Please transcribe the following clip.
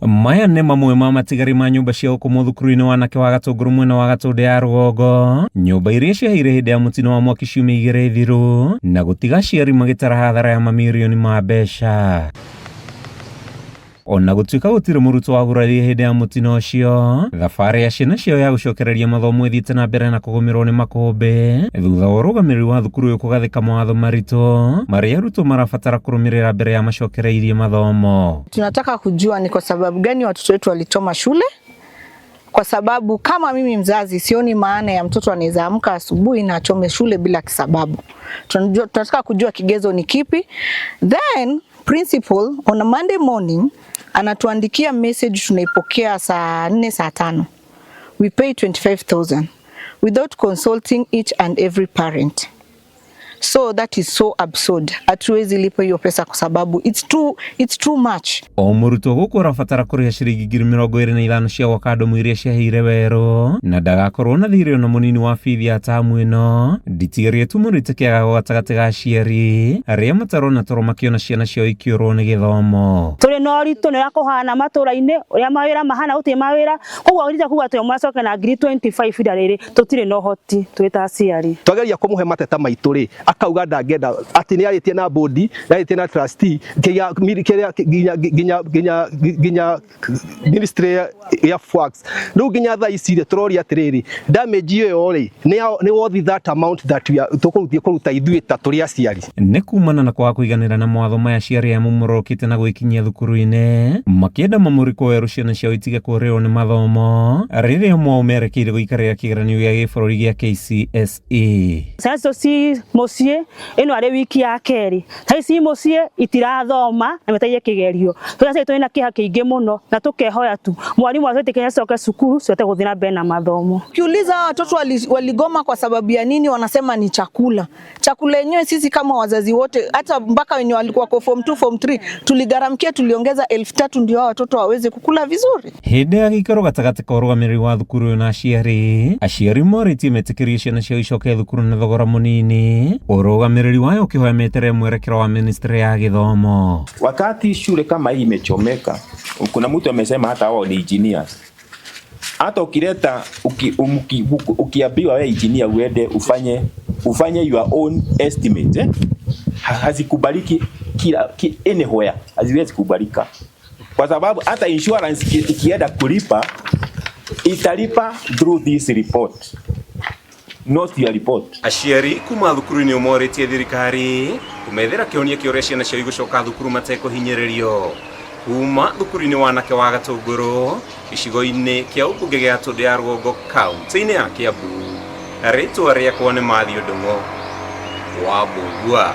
Maya nĩ mamwe ma matigari ma nyũmba cia gũkomwo thukuru-inĩ wa anake wa Gatũngũrũ mwena wa Gatũndũ ya rũgongo, nyũmba iria ciaheire hĩndĩ ya mũtino wa mwaki ciumia igĩrĩ thiru na gũtiga aciari magĩtara hathara ya mamirioni ma mbeca. Ona gũtuĩka gũtirĩ mũrutwo wagurarire hĩndĩ ya mũtino ũcio, thabarĩ ya ciana ciao ya gũcokereria mathomo ĩthiĩte na mbere na kũgũmĩrwo nĩ makũmbĩ thutha wa ũrũgamĩrĩri wa thukuru ũyũ kũgathĩka mawatho maritũ marĩa arutwo marabatara kũrũmĩrĩra mbere ya macokereirie mathomo. Tunataka kujua ni kwa sababu gani watoto wetu walichoma shule, kwa sababu kama mimi mzazi sioni maana ya mtoto anaweza amka asubuhi na achome shule bila kisababu. Tunajua, tunataka kujua kigezo ni kipi. Then principal on a Monday morning anatuandikia message, tunaipokea saa 4 saa 5. We pay 25,000 without consulting each and every parent. So that is so absurd. Hatuwezi lipa hiyo pesa kwa sababu it's too much. O mũrutwo gũkũ ũrabatara kũrĩha ciringi 25,000 cia gwaka ndomu iria ciaheire werũ na ndagakorwo na thirĩ ona mũnini wa bithi ya tamu ĩno nditigarie tumũrĩte kĩagago gatagatĩ ga aciari arĩa matarona toro makĩona ciana ciao ikĩũrwo nĩ gĩthomo. Tũrĩ na ũritũ nĩ ũrĩa kũhana matũra-inĩ, ũrĩa mawĩra mahana, gũtirĩ mawĩra. Koguo rita kuga atĩ macoke na 25,000 ihinda rĩrĩ, tũtirĩ na ũhoti twĩ ta aciari. Twageria kũmũhe mateta maitũ rĩ, akauga ndangĩenda, atĩ nĩ arĩtie na board, nĩ arĩtie na trustee, kĩrĩa kĩrĩa nginya nginya nginya nginya ministry ya works. Rĩu nginya thaa ici rĩ, tũroria atĩrĩrĩ, damage ĩyo rĩ, nĩ worth that amount that we are tũkũrutithia kũruta ithuĩ ta tũrĩ aciari? Nĩ kumana na kwaga kũiganĩra na mawatho maya, aciari aya momorokĩte na gwĩkinyia thukuru-inĩ makĩenda mamũrĩkwo werũ ciana ciao itige kũrĩrwo nĩ mathomo rĩrĩa mwao merekeire gũikarĩra kĩgeranio gĩa gĩbũrũri gĩa KCSE. Ciana citũ ci mũciĩ, ĩno arĩ wiki ya kerĩ thaa ici mũciĩ itirathoma na metereire kĩgerio. Tũrĩ aciari tũrĩ na kĩeha kĩingĩ mũno na tũkehoya tu mwarimũ atwĩtĩkĩrie acoke cukuru cihote gũthiĩ na mbere na mathomo. Ukiuliza hawa watoto waligoma kwa sababu ya nini, wanasema ni chakula. Chakula yenyewe sisi kama wazazi wote, hata mpaka wenye walikuwa kwa form 2, form 3 tuligharamkia, tuliongeza 3,000 ndio hao watoto waweze kukula vizuri. Hĩndĩ ya gĩikaro gatagatĩ ka ũrũgamĩrĩri wa thukuru ũyũ na aciari, aciari morĩtie metĩkĩrie ciana ciao icoke thukuru na thogora mũnini, ũrũgamĩrĩri wayo ũkĩhoya meterere mwerekero wa ministry ya gĩthomo. Wakati shule kama hii imechomeka, kuna mtu amesema hata wao ni engineers. Hata ukileta ukiambiwa wewe engineer uende ufanye your own estimate, eh? Hazikubaliki anywhere, haziwezi kubalika kwa sababu hata insurance ikienda kulipa italipa through this report, not your report. Aciari kuma thukuru-inĩ ũmorĩtie thirikari kũmethera kĩhonia kĩa ũrĩa ciana ciao igũcoka thukuru matekũhinyĩrĩrio. Kuma thukuru-inĩ wa anake wa Gatũngũrũ, gĩcigo-inĩ kĩa ũmbunge gĩa Gatũndũ ya rũgongo, kaunti-inĩ ya Kiambu, rĩtwa rĩakwa nĩ Matthew Ndung'u wa Mbũgua.